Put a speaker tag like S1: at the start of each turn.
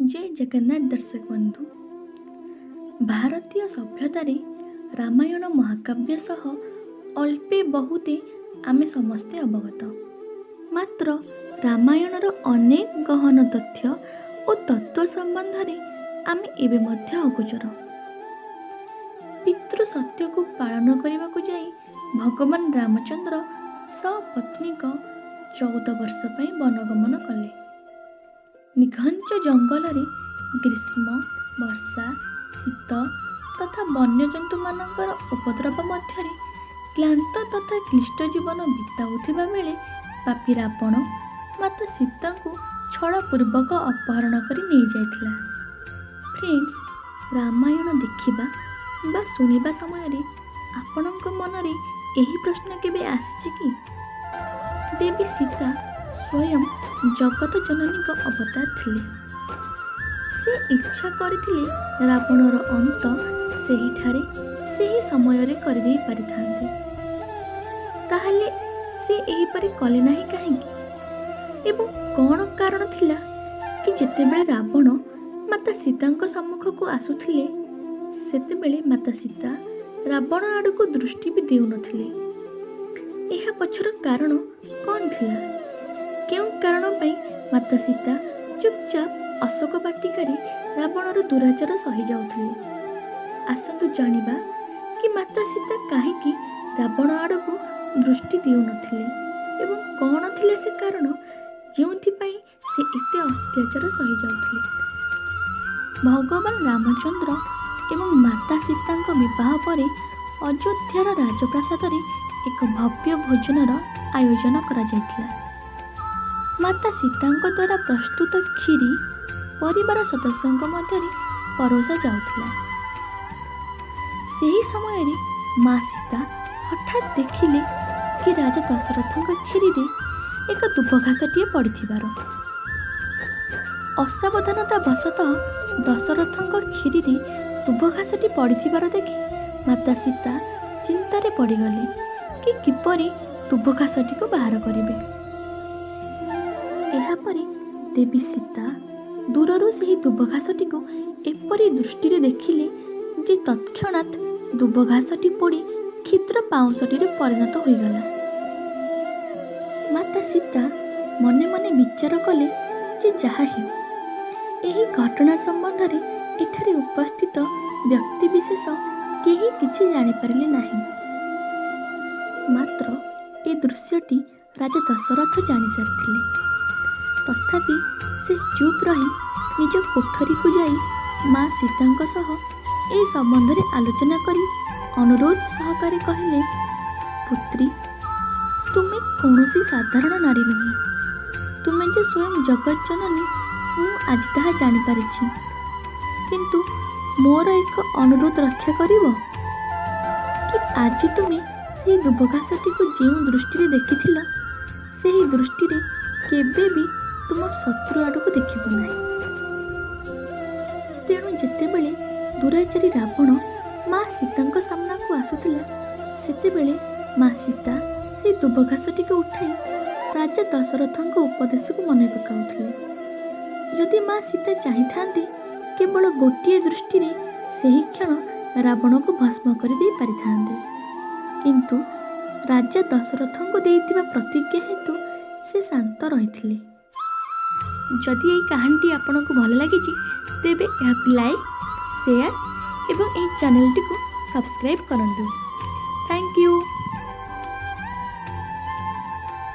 S1: ଜୟ ଜଗନ୍ନାଥ ଦର୍ଶକ ବନ୍ଧୁ। ଭାରତୀୟ ସଭ୍ୟତାରେ ରାମାୟଣ ମହାକାବ୍ୟ ସହ ଅଳ୍ପେ ବହୁତେ ଆମେ ସମସ୍ତେ ଅବଗତ। ମାତ୍ର ରାମାୟଣର ଅନେକ ଗହନ ତଥ୍ୟ ଓ ତତ୍ତ୍ୱ ସମ୍ବନ୍ଧରେ ଆମେ ଏବେ ମଧ୍ୟ ଅଗୋଚର। ପିତୃ ସତ୍ୟକୁ ପାଳନ କରିବାକୁ ଯାଇ ଭଗବାନ ରାମଚନ୍ଦ୍ର ସପତ୍ନୀକ 14 ବର୍ଷ ପାଇଁ ବନଗମନ କଲେ। ନିଘଞ୍ଚ ଜଙ୍ଗଲରେ ଗ୍ରୀଷ୍ମ, ବର୍ଷା, ଶୀତ ତଥା ବନ୍ୟଜନ୍ତୁମାନଙ୍କର ଉପଦ୍ରବ ମଧ୍ୟରେ କ୍ଳାନ୍ତ ତଥା କ୍ଳିଷ୍ଟ ଜୀବନ ବିତାଉଥିବା ବେଳେ ପାପୀ ରାବଣ ମାତା ସୀତାଙ୍କୁ ଛଳପୂର୍ବକ ଅପହରଣ କରି ନେଇଯାଇଥିଲା। ଫ୍ରେଣ୍ଡସ୍, ରାମାୟଣ ଦେଖିବା ବା ଶୁଣିବା ସମୟରେ ଆପଣଙ୍କ ମନରେ ଏହି ପ୍ରଶ୍ନ କେବେ ଆସିଛି କି, ଦେବୀ ସୀତା ସ୍ୱୟଂ ଜଗତ ଜନନୀଙ୍କ ଅବତାର ଥିଲେ। ସେ ଇଚ୍ଛା କରିଥିଲେ ରାବଣର ଅନ୍ତ ସେହିଠାରେ, ସେହି ସମୟରେ କରିଦେଇ ପାରିଥାନ୍ତେ। ତାହେଲେ ସେ ଏହିପରି କଲେ ନାହିଁ କାହିଁକି? ଏବଂ କ'ଣ କାରଣ ଥିଲା କି ଯେତେବେଳେ ରାବଣ ମାତା ସୀତାଙ୍କ ସମ୍ମୁଖକୁ ଆସୁଥିଲେ, ସେତେବେଳେ ମାତା ସୀତା ରାବଣ ଆଡ଼କୁ ଦୃଷ୍ଟି ବି ଦେଉନଥିଲେ? ଏହା ପଛର କାରଣ କ'ଣ ଥିଲା? କେଉଁ କାରଣ ପାଇଁ ମାତା ସୀତା ଚୁପଚାପ ଅଶୋକ ବାଟିକାରେ ରାବଣର ଦୁରାଚାର ସହିଯାଉଥିଲେ? ଆସନ୍ତୁ ଜାଣିବା କି ମାତା ସୀତା କାହିଁକି ରାବଣ ଆଡ଼କୁ ଦୃଷ୍ଟି ଦେଉନଥିଲେ ଏବଂ କ'ଣ ଥିଲା ସେ କାରଣ, ଯେଉଁଥିପାଇଁ ସେ ଏତେ ଅତ୍ୟାଚାର ସହିଯାଉଥିଲେ। ଭଗବାନ ରାମଚନ୍ଦ୍ର ଏବଂ ମାତା ସୀତାଙ୍କ ବିବାହ ପରେ ଅଯୋଧ୍ୟାର ରାଜପ୍ରାସାଦରେ ଏକ ଭବ୍ୟ ଭୋଜନର ଆୟୋଜନ କରାଯାଇଥିଲା। ମାତା ସୀତାଙ୍କ ଦ୍ୱାରା ପ୍ରସ୍ତୁତ କ୍ଷୀରି ପରିବାର ସଦସ୍ୟଙ୍କ ମଧ୍ୟରେ ପରସା ଯାଉଥିଲା। ସେହି ସମୟରେ ମା ସୀତା ହଠାତ୍ ଦେଖିଲେ କି ରାଜା ଦଶରଥଙ୍କ କ୍ଷୀରିରେ ଏକ ଦୁବଘାସଟିଏ ପଡ଼ିଥିବାର। ଅସାବଧାନତା ବଶତଃ ଦଶରଥଙ୍କ କ୍ଷୀରିରେ ଦୁବଘାସଟି ପଡ଼ିଥିବାର ଦେଖି ମାତା ସୀତା ଚିନ୍ତାରେ ପଡ଼ିଗଲେ କି କିପରି ଦୁବଘାସଟିକୁ ବାହାର କରିବେ। ଏହାପରେ ଦେବୀ ସୀତା ଦୂରରୁ ସେହି ଦୁବଘାସଟିକୁ ଏପରି ଦୃଷ୍ଟିରେ ଦେଖିଲେ ଯେ ତତ୍କ୍ଷଣାତ୍ ଦୁବଘାସଟି ପୋଡ଼ି କ୍ଷୁଦ୍ର ପାଉଁଶଟିରେ ପରିଣତ ହୋଇଗଲା। ମାତା ସୀତା ମନେ ମନେ ବିଚାର କଲେ ଯେ ଯାହା ହେଉ, ଏହି ଘଟଣା ସମ୍ବନ୍ଧରେ ଏଠାରେ ଉପସ୍ଥିତ ବ୍ୟକ୍ତିବିଶେଷ କେହି କିଛି ଜାଣିପାରିଲେ ନାହିଁ। ମାତ୍ର ଏ ଦୃଶ୍ୟଟି ରାଜା ଦଶରଥ ଜାଣିସାରିଥିଲେ। ତଥାପି ସେ ଚୁପ୍ ରହି ନିଜ କୋଠରୀକୁ ଯାଇ ମା ସୀତାଙ୍କ ସହ ଏ ସମ୍ବନ୍ଧରେ ଆଲୋଚନା କରି ଅନୁରୋଧ ସହକାରେ କହିଲେ, "ପୁତ୍ରୀ, ତୁମେ କୌଣସି ସାଧାରଣ ନାରୀ ନୁହେଁ। ତୁମେ ଯେ ସ୍ୱୟଂ ଜଗତ ଜନନୀ, ମୁଁ ଆଜି ତାହା ଜାଣିପାରିଛି। କିନ୍ତୁ ମୋର ଏକ ଅନୁରୋଧ ରକ୍ଷା କରିବ କି ଆଜି ତୁମେ ସେହି ଦୁବଘାସଟିକୁ ଯେଉଁ ଦୃଷ୍ଟିରେ ଦେଖିଥିଲ, ସେହି ଦୃଷ୍ଟିରେ କେବେ ବି ତୁମ ଶତ୍ରୁ ଆଡ଼କୁ ଦେଖିବ ନାହିଁ।" ତେଣୁ ଯେତେବେଳେ ଦୁରାଚାରୀ ରାବଣ ମା ସୀତାଙ୍କ ସାମ୍ନାକୁ ଆସୁଥିଲା, ସେତେବେଳେ ମା ସୀତା ସେହି ଦୁବଘାସଟିକୁ ଉଠାଇ ରାଜା ଦଶରଥଙ୍କ ଉପଦେଶକୁ ମନେ ପକାଉଥିଲେ। ଯଦି ମା ସୀତା ଚାହିଁଥାନ୍ତେ, କେବଳ ଗୋଟିଏ ଦୃଷ୍ଟିରେ ସେହି କ୍ଷଣ ରାବଣକୁ ଭସ୍ମ କରିଦେଇ ପାରିଥାନ୍ତେ। କିନ୍ତୁ ରାଜା ଦଶରଥଙ୍କୁ ଦେଇଥିବା ପ୍ରତିଜ୍ଞା ହେତୁ ସେ ଶାନ୍ତ ରହିଥିଲେ। ଯଦି ଏହି କାହାଣୀଟି ଆପଣଙ୍କୁ ଭଲ ଲାଗିଛି, ତେବେ ଏହାକୁ ଲାଇକ୍, ସେୟାର ଏବଂ ଏହି ଚ୍ୟାନେଲଟିକୁ ସବସ୍କ୍ରାଇବ୍ କରନ୍ତୁ। Thank you.